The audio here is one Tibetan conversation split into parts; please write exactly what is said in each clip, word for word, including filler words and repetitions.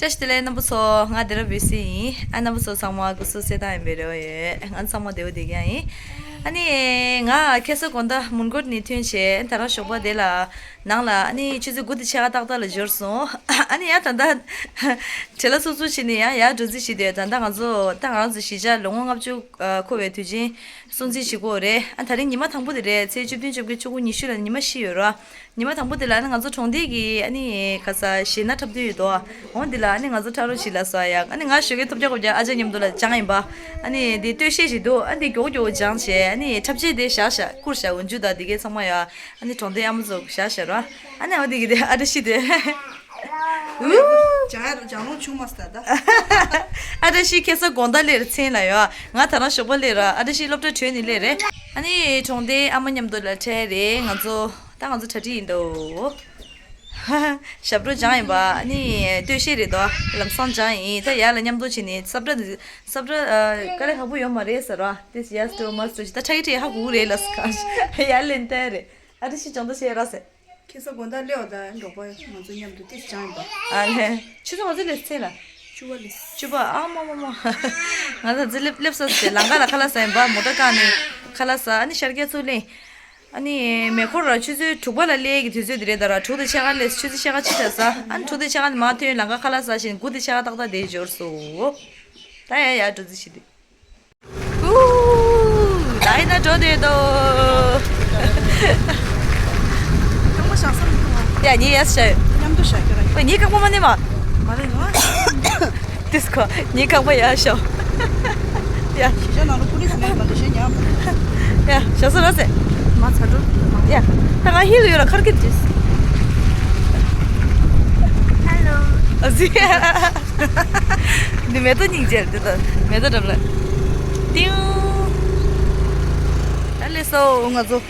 བཀྲ་ཤིས་བདེ་ལེགས་རྣམ་པ་ཚོ། ང་དེ་ར་བི་སི་ཡིན། ཨ་རྣམ་པ་ཚོ་ཚང་མ་སྐུ་གཟུགས་གསལ་ཐང་ཡིན་པའི་རེ་བ་ཡོད། ང་ཚང་མ་བདེ་བོ་བདེ་རྐྱང་ཡིན། ཨ་ནི་ང་ཁ་སང་དགོང་དག་མོན་གྷོ་ནས་ཐོན་བྱས་ད་རང་ཞོགས་པ་དེ་ལ་ནང་ལ་ཨ་ནི་ཆུ་ཚོད་དགུ་དང་ཕྱེད་ཀ་ཏག་ཏག་ལ་འབྱོར་སོང་། ཨ་ནི་ཡ་ད་ལྟ་བྲེལ་ལ་སོ་སོ་བྱས་ནས་ཡ་ཡ་འགྲོ་རྩིས་བྱས་དུས་ད་ལྟ་ང་ཚོ་ད་ང་རང་ཚོ་གཞིས་ཆགས་ལོ་ངོ་ལྔ་བཅུ་འཁོར་བའི་དུས་ཆེན་སྲུང་བརྩི་བྱེད་དགོས་རེད། ཨ་ད་རིང་ཉི་མ་དང་པོ་དེ་རེད། ཚེས་བཅུ་བདུན་བཅོ་བརྒྱད་བཅུ་དགུ་ཉི་ཤུ་ལ་ཉི་མ་བཞི་ཡོད་ར། ཉི་མ་དང་པོ་དེ་ལ་ཨ་ནི་ང་ཚོ་གྲོང་སྡེ་གི་ཨ་ནི་ག་ས་གཞས་སྣ་འཁྲབ་སྟོན་ཡོད་དོ། འོ་འདི་ལ་ཨ་ནི་ང་ཚོ་ཕྲ་རོལ་ཞིག་ལ་སོ་ཡ། ཨ་ནི་ང་ཞོགས་ཀས་ཐོབ་རྒྱག་གོ་རྒྱག་ཨ་ཅག་མཉམ་དུ་ལ་སྦྱངས་ཡིན་པ། ཨ་ནི་འདི་སྟོད་གཞས་ཞིག་འདུག་ཨ་འདི་མགྱོགས་མགྱོགས་སྦྱངས་བྱས། ཨ་ནི་འཁྲབ་ཆས་དེ་བཞག་བཞག་བསྐུར་བཞག་འོན་ཇུ་དང་འདི་གའི་ཚང་མ་ཡ། ཨ་ནི་གྲོང་སྡེ་ཨ་མ་ཚོ་བཞག་བཞག་ར། ཨ་ནི་འོ་འདི་གི་དེ་ཨ་བཀྲ་ཤིས་དེ། ཨུ། སྦྱང་སྦྱང་ལོང་ཆུང་མ་སྟ་ད། ཨ་བཀྲ་ཤིས་ཁ་སང་དགོང་དག་སླེབས་རེད་མཚན་ལ་ཡ། ང་ད་རང་ཞོགས་པ་སླེབས་ར། ཨ་བཀྲ་ཤིས་སློབ་གྲྭ་གྲོལ་ནས་སླེབས་རེད། ཨ་ནི་གྲོང་སྡེ་ཨ་མ་མཉམ་དུ་ལ་འཕྲད་རེད་ང་ཚོ། ད་ང་ཚོ་གྲ་སྒྲིག་ཡིན་འདུག་ཞབས་བྲོ་སྦྱངས་ཡིན་པ། ཨ་ནི་སྟོད་གཞས་རེད་དོ། ལམ་སང་སྦྱངས་ཡིན། ད་ཡར་ལ་མཉམ་དུ་བྱས་ནས་སློབ་གྲྭ་འདི་སློབ་གྲྭ་ཨ་དཀའ་ལས་ཁག་པོ་ཡོད་མ་རེད་ཟེར་ར། དེ་ཡར་སྟོད་མར་སྟོད་ཅིག་ད་ཁྲ་ཡི་ཁྲི་ཧ་གོ་གི་རེད་ལ་ཟེར་ག་ཡར་ལེན་བསྡད་རེད། ཨ་བཀྲ་ཤིས་སྦྱོང་བརྡར་བྱེད་ར་ཟེར། ཁ་སང་དགོང་དག་སླེབས་པ་དང་འབྲོག་པ་ང་ཚོ་མཉམ་དུ་ཏིས་སྦྱངས་ཡིན་པ། ཨ་ལེ། ཆུ་ཚོད་ག་ཚོད་སླེབས་ཚེ་ལ། བཅུ་པ་སླེབས། བཅུ་པ་ཨ་མ་མ་མ། ང་ཚོ་ཚེ་སླེབས་སླེབས་ས་ཚེ་ལམ་ཁ་ལ་ཁ་ལག་ཟ་ཡིན་པ། མོ་ཊ་བཀག་ནས་ཁ་ལག་ཟ། ཨ་ནི་ཤར་རྒྱག་ཚུར་ལེན། ཨ་ནི་མེ་འཁོར་ར་ཆུ་ཚོད་དྲུག་པ་ལ་སླེབས་ཀྱི་དུས་ཚོད་དེ་རེད་ད་ར། དྲུག་དང་ཕྱེད་ཀ་སླེབས། ཆུ་ཚོད་ཕྱེད་ཀ་ཕྱི་དྲགས་ས། ཨ་ནི་དྲུག་དང་ཕྱེད་ཀ་ནས་མར་ཐོན་ལམ་ཁ་ཁ་ལག་ཟ་བཞིན་དགུ་དང་ཕྱེད་ཀ་ཏག་ཏག་དེ་འབྱོར་སོང་། ད་ཡ་ཡ་འགྲོ་རྩིས་བྱེད་དུས། ཨུ། ད་ཡིན་ན་འགྲོ་བསྡད་དོ། རྐང་པ་བཞག་ས་མི་འདུག་ཨ། ཡ་ངའི་ཡ་ཤ་ཡོད། མཉམ་དུ་བཞག་རྒྱུ་ར་ཡིན། ཨོ་ངའི་རྐང་པ་མ་ནི་མ། མ་རེད་ལོ། ཏིས་ཁོ་ངའི་རྐང་པ་ཡ་ཤོ། ཡ། གཞིས་ཆགས་ནང་ལ་པུ་ལིས་མེད་མ་འདུག་ཞེས་ཉམས། ཡ་ཤ་ས་ར་སེ། མ་ཚ་འགྲོ། ཡ། ད་ང་ཧི་ལ་ཡོད་ལ་ཁར་ཀི་ཏིས། ཧེ་ལོ། ཨ་ཟི། འདི་མེ་ཏོག་སྙིང་རྗེ་འདི་ད་མེ་ཏོག་འགྲམ་ལ། ཏིང་། ད་ལས་སོ་ང་ཚོ།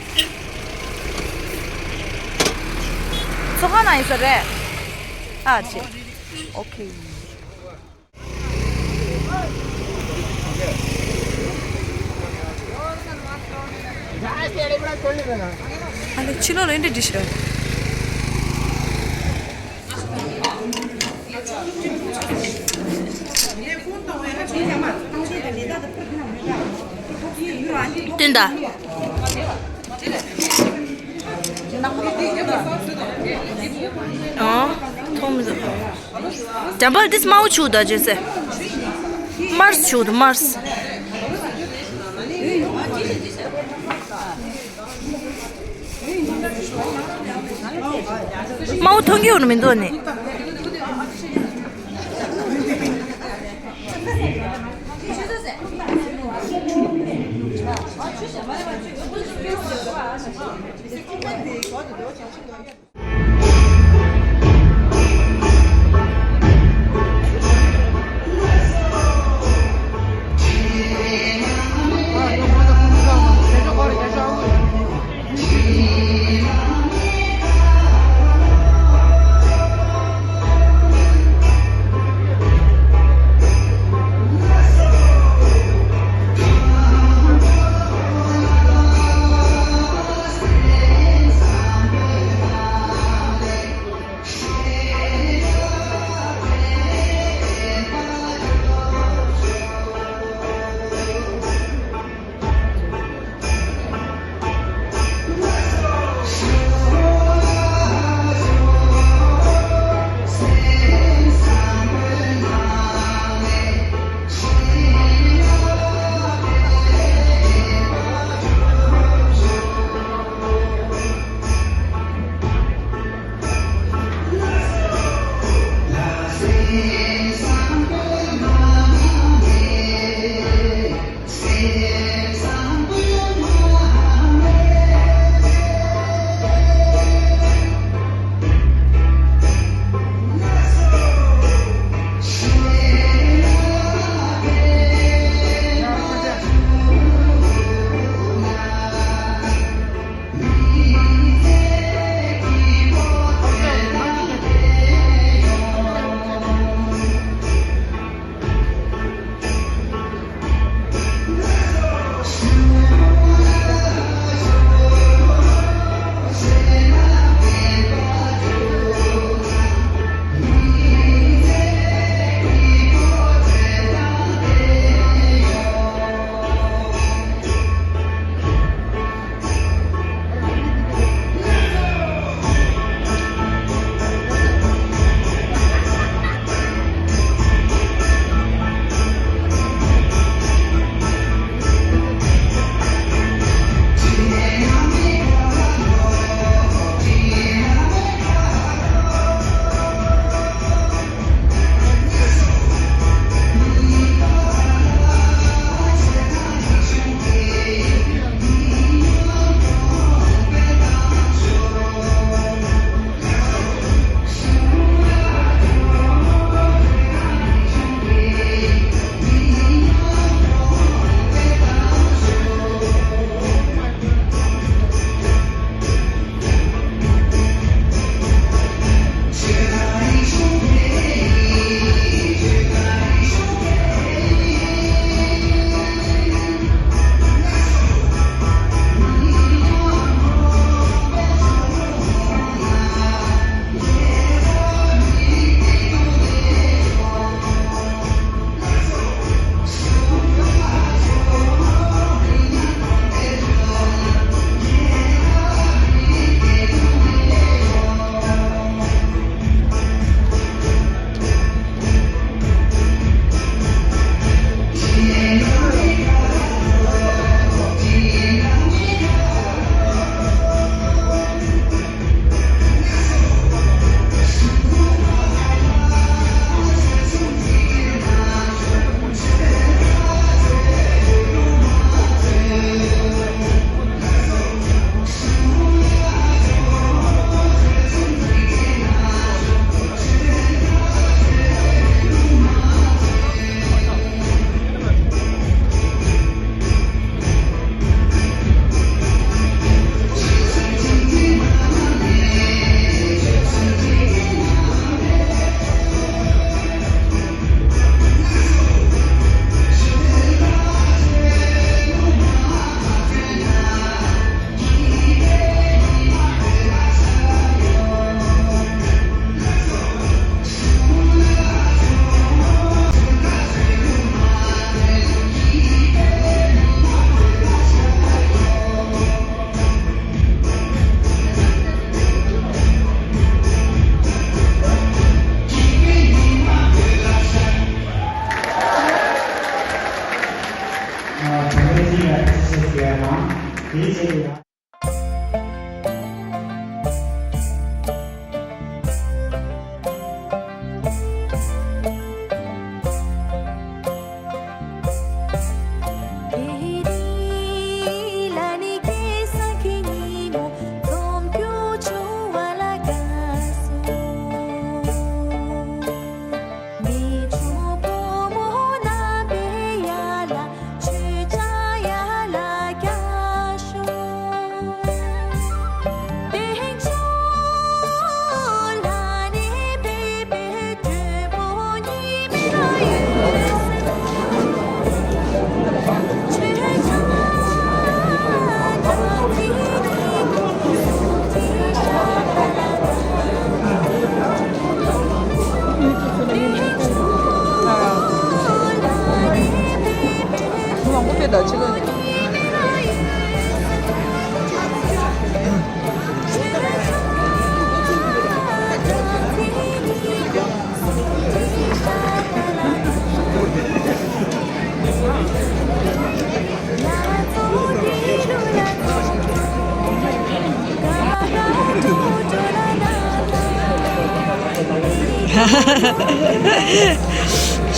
ཚོགས་ཁང་ནང་ཡིན་ས་རེད། ཨ་ཆེ། ཨོ་ཁེ། ཨ་ལེ་ཕྱི་ལོགས་ལ་ཨེ་འདྲ་འདྲི་ཤི། སྟོན་ད། ཨོ། མཐོང་མི་འདུག་འགྲམ་པར་འདི་དམར་པོ་བྱུག་ད་ཅེས་སེ། དམར་བྱུག་ད་དམར། དམར་པོ་མཐོང་གི་ཡོད་ནི་མི་འདུག་ནི།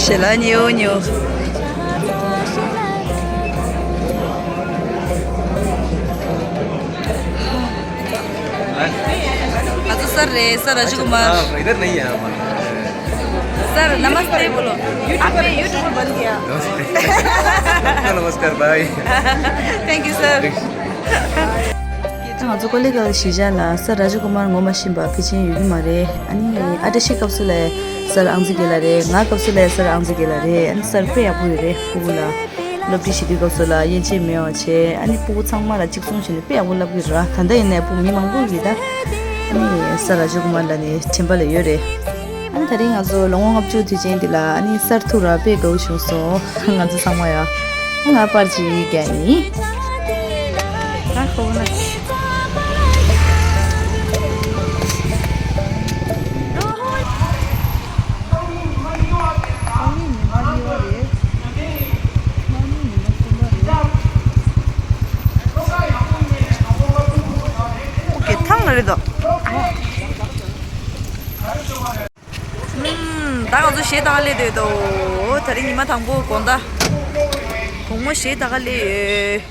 ཞེ་ལ་ཉེའུ་ཉེའུ། ང་ཚོ་སར་རེད། སར་ར་ཇི་ཀུ་མར། हाँ, इधर नहीं है हमारा। सर नमस्ते बोलो। आपने यूट्यूब बंद किया। नमस्कार। नमस्कार, बाय। Thank you, sir. ང་ཚོ་ཀོ་ལི་གལ་གཞིས་ཆགས་ལ་སར་ར་ཇི་ཀུ་མར་ངོ་མ་ཤེས་པ་ཕལ་ཆེར་ཡོད་ཀྱི་མ་རེད། ཨ་ནི་ཨ་བཀྲ་ཤིས་སྐབས་སུ་ལ་སར་ཨང་རྩིས་རྒྱལ་ལགས་རེད། ང་སྐབས་སུ་ལ་སར་ཨང་རྩིས་རྒྱལ་ལགས་རེད། ཨ་ནི་སར་དཔེ་ཡག་པོ་ཡོད་རེད། ཕྲུ་གུ་ལ་སློབ་ཁྲིད་བྱེད་དུས་སྐབས་སུ་ལ་ཡན་ཆད་མེད་པ་བྱས། ཨ་ནི་ཕྲུ་གུ་ཚང་མ་ལ་གཅིག་མཚུངས་བྱས་ནས་དཔེ་ཡག་པོ་བསླབ་ཀྱི་རེད། ད་ལྟ་ཡིན་ནའི་ཕྲུ་གུ་མི་མང་པོ་གིས་ད་ཨ་ནི་སར་ར་ཇི་ཀུ་མར་ལ་ནི་དྲན་པ་ལ་ཡོད་རེད། ཨ་ནི་དེ་རིང་ང་ཚོ་ལོ་ངོ་ལྔ་བཅུ་དུས་ཆེན་འདི་ལ་ཨ་ནི་སར་ཐུག་ར་དཔེ་དགའ་བོ་བྱུང་སོང་ང་ཚོ་ཚང་མ་ཡ། ང་པར་ཅིག་རྒྱག་ཡིན། ད་ཁོ་ན་ཆི། ཨོ་ཀེ། ཐང་ལ་རེད་དོ། ཨུམ། ད་ང་ཚོ་གཞས་བཏང་སླེབས་བསྡད་དོ། ད་རིང་ཉི་མ་དང་པོ་དགོང་དག་དགོང་མོ་གཞས་བཏང་སླེབས་ཡོད།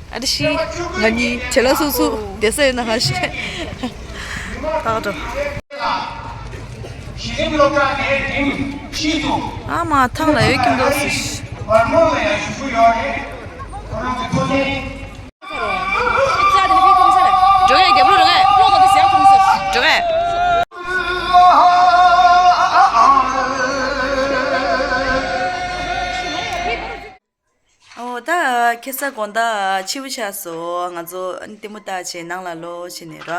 ཨ་ཏི་ཤི། ང་གཉིས་བྲེལ་བ་སུ་སུ་བསྡད་ས་ཡོད་ན་ཧ་ཤེ། ད་འགྲོ། ཨ་མ་ཐང་ལ་ཡོད་ཀྱི་འདུག་སི། འགྲོ་གས། རྒྱབ་ལོགས་འགྲོ་གས། འགྲོ་གས། ཨོ་ད་ཁ་སང་དགོང་དག་ཕྱི་པོ་ཆགས་སོང་། ང་ཚོ་ཨ་ནི་ལྟད་མོ་ལྟ་བྱས་ནང་ལ་ལོག་བྱས་ནས་ར།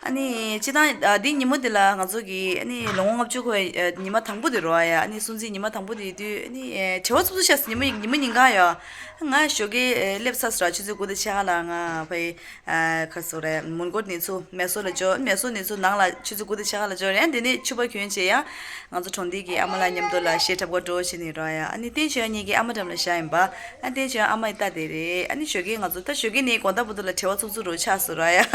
ཨ་ནི་སྤྱིར་བཏང་ཨ་འདི་ཉིན་མོ་འདི་ལ་ང་ཚོ་གི་ཨ་ནི་ལོ་ངོ་ལྔ་བཅུ་འཁོར་ཨ་ཉི་མ་དང་པོ་དེ་རེད་ཡ། ཨ་ནི་སྲུང་བརྩི་ཉི་མ་དང་པོ་དེ་ཡིན་དུས་ཨ་ནི་ཨེ་བྲེལ་བ་འཚུབ་འཚུབ་ཤར་སོང་། ཉི་མ་ཉི་མ་ཉིན་གང་ཡ། ང་ཞོགས་ཀས་ཨེ་སླེབས་ཚར་སོང་ར། ཆུ་ཚོད་དགུ་དང་ཕྱེད་ཀ་ལ་ང་ཕ་གི་ཨ་ག་རེ་ཟེར་དགོས་རེད། མོན་གྷོ་ནས་ཚུར་མེ་སོར་ལ་འབྱོར། མེ་སོར་ནས་ཚུར་ནང་ལ་ཆུ་ཚོད་དགུ་དང་ཕྱེད་ཀ་ལ་འབྱོར་ཡ། དེ་ནས་ཕྱུ་པ་གྱོན་བྱས་ཡ། ང་ཚོ་གྲོང་སྡེ་གི་ཨ་མ་ལགས་མཉམ་དུ་ལ་གཞས་འཁྲབ་ག་འགྲོ་བྱས་ནས་ར་ཡ། ཨ་ནི་བསྟན་ཆོས་གཉིས་ཀྱི་ཨ་མ་འགྲམ་ལ་བཞག་ཡིན་པ། ཨ་བསྟན་ཆོས་ཨ་མ་ཡི་རྟ་དེ་རེད། ཨ་ནི་ཞོགས་ཀས་ང་ཚོ་ད་ཞོགས་ཀས་ནས་དགོང་དག་བར་དུ་ལ་བྲེལ་བ་འཚུབ་འཚུབ་རུ་ཆགས་སོང་ར་ཡ།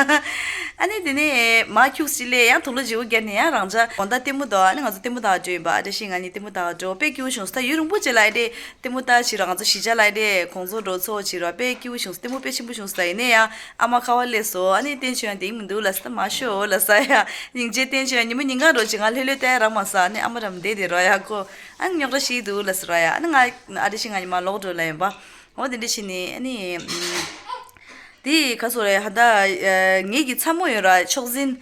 ཨ་ནི་དེ་ནས་མར་ཁྱུག་ཅིག་སླེབས་ཡང་དུག་ལོག་བརྗེ་པོ་བརྒྱབ་ནས་ཡང་རང་ཅག་དགོང་དག་ལྟད་མོ་དང་། ཨ་ནི་ང་ཚོ་ལྟད་མོ་ལྟ་ག་འགྲོ་ཡིན་པ། ཨ་བཀྲ་ཤིས་ང་གཉིས་ལྟད་མོ་ལྟ་ག་འགྲོ། དཔེ་སྐྱིད་པོ་བྱུང་སོང་། ད་ཡུན་རིང་པོ་རྗེས་ལ་ཨེ་རེད། ལྟད་མོ་ལྟ་བྱས་ར། ང་ཚོ་གཞིས་ཆགས་ལ་ཨེ་རེད། དགོང་ཚོགས་འགྲོ་ཚོགས་བྱས་ར། དཔེ་སྐྱིད་པོ་བྱུང་སོང་། ལྟད་མོ་དཔེ་ཞིམ་པོ་བྱུང་སོང་། ད་ཡིན་ནའི་ཡང་ཨ་མ་ཁ་བ་སླེབས་སོང་། ཨ་ནི་བསྟན་ཆོས་ཡང་དེ་མི་འདུག་ལབ་སོང་། ད་མ་ཤོག་ལབ་སོང་ཡ། སྙིང་རྗེ། བསྟན་ཆོས་ཡང་ཉི་མ་ཉིན་གང་འགྲོ་བྱས་ང་ལྷོད་ལྷོད་བལྟས་རག་མ་སོང་། ཨ་ནི་ཨ་མ་འགྲམ་བསྡད་དེ་ར་ཡ། ཁོ་ཨ་ནི་རྙོག་དྲ་ཞིག་འདུག་ལབ་སོང་ར་ཡ། ཨ་ནི་ང་ཨ་བཀྲ་ཤིས་ང་གཉིས་མར་ལོག་འགྲོ་ལབ་ཡིན་པ། འོ་དེ་འདྲ་བྱས་ནས་ཨ་ནི་ཨམ། དེ་ག་རེ་ཟེར་དགོས་རེད། ཧ་ད་ཨ་ངེད་ཀྱི་ཚ་མོ་ཡོད་ར། མཆོག་འཛིན།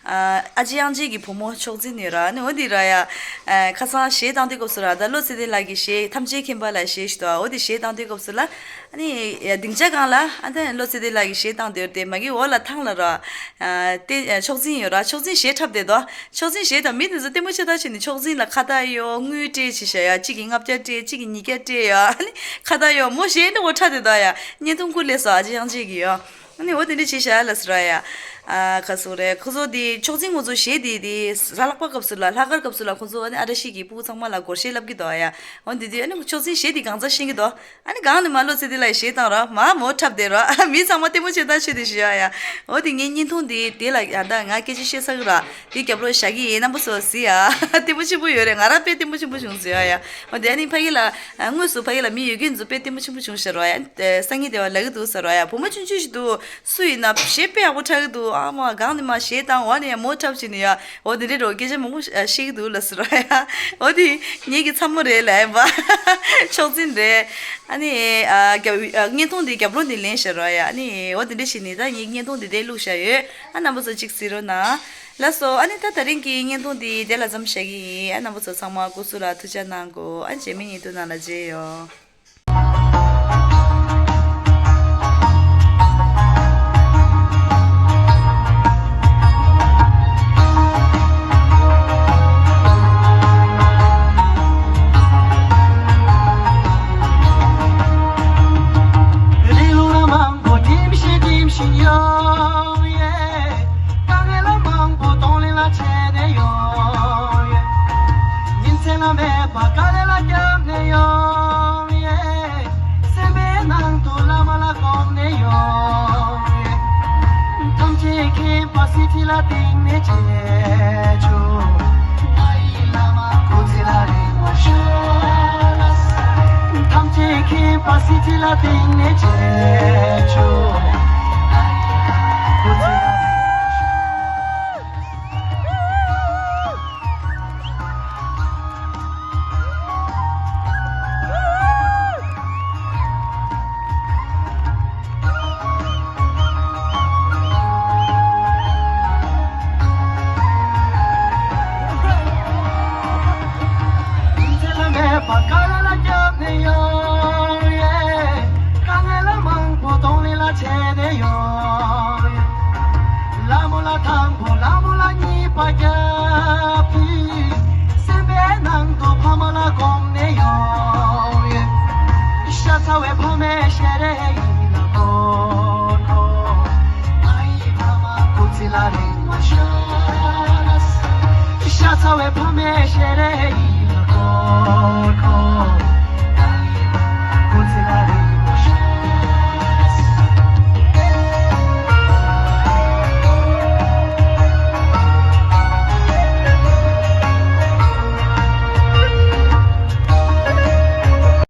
ཨ་ཨ་ཅེ་དབྱངས་ཅན་གྱི་བུ་མོ་མཆོག་འཛིན་ཡོད་ར། ཨ་ནི་འོ་དེ་ར་ཡ། ཨ་ཁ་སང་གཞས་བཏང་དུས་སྐབས་སུ་ར། ད་བློ་ཚེ་བརྟན་ལགས་ཀྱི་གཞས་ཐམས་ཅད་མཁྱེན་པ་ལ་གཞས་ཤིག་འདུག་ཨ་འོ་དེ་གཞས་བཏང་དུས་སྐབས་སུ་ལ། ཨ་ནི་ཡ་སྡིངས་ཆ་སྒང་ལ་ཨ་ད་བློ་ཚེ་བརྟན་ལགས་ཀྱི་གཞས་བཏང་དེར་དེ་མ་གི་འོག་ལ་ཐང་ལ་ར། ཨ་དེ་ཨ་མཆོག་འཛིན་ཡོད་ར། མཆོག་འཛིན་གཞས་འཁྲབ་བསྡད་དོ། མཆོག་འཛིན་གཞས་དང་མི་དེ་ཚོ་ལྟད་མོ་ཆེ་ཐག་ཆོད་ནས་མཆོག་འཛིན་ལ་ཁ་བཏགས་གཡོག་དངུལ་སྤྲད་བྱས་བཞག་ཡ། གཅིག་གིས་ལྔ་བརྒྱ་སྤྲད། གཅིག་གིས་ཉིས་བརྒྱ་སྤྲད་ཡ། ཨ་ནི་ཁ་བཏགས་གཡོག་མོ་གཞས་འདྲ་བོ་འཁྲབ་བསྡད་དོ་ཡ། བརྙན་ཐུང་སྐུ་ལས་སོ་ཨ་ཅེ་དབྱངས་ཅན་གྱི་ཡ། ཨ་ནི་འོ་དེ་འདྲ་བྱས་ཤག་ལབ་ཟེར་བ་ཡ། ཨ་ག་སོང་རེད། ཁོ་ཚོ་དེ་ཆོག་མཆན་ཁོ་ཚོ་བཞེས་དེ་དེ་གཟའ་ལྷག་པ་སྐབས་སུ་ལ་ལྷག་དཀར་སྐབས་སུ་ལ་ཁོ་ཚོ་ཨ་ནི་ཨ་བཀྲ་ཤིས་ཀྱི་ཕྲུ་གུ་ཚང་མ་ལ་སྒོར་གཞས་བསླབ་ཀྱི་འདུག་ཡ། འོ་དེ་དུས་ཨ་ནི་ཆོག་མཆན་བཞེས་དེ་གང་ཚ་ཤེས་ཀྱི་འདུག་ཨ་ནི་གང་ནས་མར་ལོ་ཚེ་དེ་ལ་བཞེས་བཏང་ར་མ་མོ་འཁྲབ་བསྡད་ར། མི་ཚང་མ་ལྟད་མོ་བྱེད་སྟངས་ཆོས་དེ་ཞུ་ཡ་ཡ། འོ་དེ་ངའི་བརྙན་ཐུང་དེ་དེ་ལ་ཡ་ད་ང་སྐད་ཆ་བཤད་ས་གི་ར། དེ་རྒྱབ་ལོགས་བཞག་གི་ཡིན། རྣམ་པ་ཚོ་གཟིགས་ཡ། ལྟད་མོ་ཆེན་པོ་ཡོད་རེད། ང་རང་དཔེ་ལྟད་མོ་ཆེན་པོ་བྱུང་ཟེར་ཡ་ཡ། འོ་དེ་ཨ་ནི་ཕ་གི་ལ་དངོས་སུ་ཕ་གི་ལ་མི་ཡོད་མཁན་ཚོ་དཔེ་ལྟད་མོ་ཆེན་པོ་བྱུང་ཟེར་ར་ཡ། སང་ཉིན་དེ་བ་ལབ་གི་འདུག་ཟེར་ར་ཡ། བུ་མོ་ཆུང་ཆུང་ཞིག་འདུག་སུ་ཡིན་ན་གཞས་དཔེ་ཡག་པོ་འཁྲབ་ཀྱི་འདུག་ཨ་མ་གང་ནས་མ་གཞས་བཏང་འོག་ནས་ཡ་མོ་འཁྲབ་བྱས་ནས་ཡ། འོ་དེ་འདྲའི་རོ་སྐད་ཆ་མང་པོ་བཤད་ཀྱི་འདུག་ལབ་ཟེར་ར་ཡ། འོ་དེ་ངེད་ཀྱི་ཚ་མོ་རེད་ལབ་ཡིན་པ། ཆོག་མཆན་རེད། ཨ་ནི་ཨ་རྒྱབ་ཨ་བརྙན་ཐུང་འདི་རྒྱབ་ལོགས་ནས་ལེན་བཞག་ར་ཡ། ཨ་ནི་འོ་དེ་འདྲ་བྱས་ནས་ད་ངེད་བརྙན་ཐུང་འདི་དེ་བླུགས་བཞག་ཡོད། ཨ་རྣམ་པ་ཚོ་གཅིག་གཟིགས་རོགས་གནང་། ལགས་སོ། ཨ་ནི་ད་དེ་རིང་གི་བརྙན་ཐུང་འདི་དེ་ལ་མཚམས་བཞག་གི་ཡིན། ཨ་རྣམ་པ་ཚོ་ཚང་མ་སྐུ་གཟུགས་ལ་ཐུགས་ཅག་གནང་དགོས། ཨ་རྗེས་མའི་བརྙན་ཐུང་ནང་ལ་མཇལ་ཡོང་། རིང་ལུགས་ལ་མང་པོ་འགྲིམ་བཞིན་འགྲིམ་བཞིན་ཡོང་ཡེ། དཀའ་ངལ་ལ་མང་པོ་གདོང་ལེན་ལ་བྱས་ནས་ཡོང་ཡེ། ཉིན་མཚན་ལ་མེད་པ་དཀའ་ལས་ལ་བརྒྱབ་ནས་ཡོང་ཡེ། སེམས་པའི་ནང་དུ་བླ་མ་ལ་དགོངས་ནས་ཡོང་ཡེ། ཐམས་ཅད་མཁྱེན་པ་སྲིད་ཁྲི་ལ་བཏིང་ནས་བྱས་ཆོག་ཨ་ཡི་བླ་མ་སྐུ་ཚེ་ལ་རིང་བ་ཤོག་ཐམས་ཅད་མཁྱེན་པ་སྲིད་ཁྲི་ལ་བཏིང་ནས་བྱས་ཆོག་མེད་པ་དཀའ་ལས་ལ་བརྒྱབ་ནས་ཡོང་ཡེ། དཀའ་ངལ་ལ་མང་པོ་གདོང་ལེན་ལ་བྱས་ནས་ཡོང་ཡེ། ལ་མོ་ལ་དང་པོ་ལ་མོ་ལ་གཉིས་པ་རྒྱབ་དུས། སེམས་པའི་ནང་དུ་ཕ་མ་ལ་དགོངས་ནས་ཡོང་ཡེ། ཤ་ཚ་བའི་ཕ་མའི་ཞལ་རས་ཡིད་ལ་འཁོར་འཁོར། ཨ་ཡི་ཕ་མ་སྐུ་ཚེ་ལ་རིང་བ་ཤོག་ཤ་ཚ་བའི་ཕ་མའི་ཞལ་རས་ཡིད་ལ་འཁོར་འཁོར།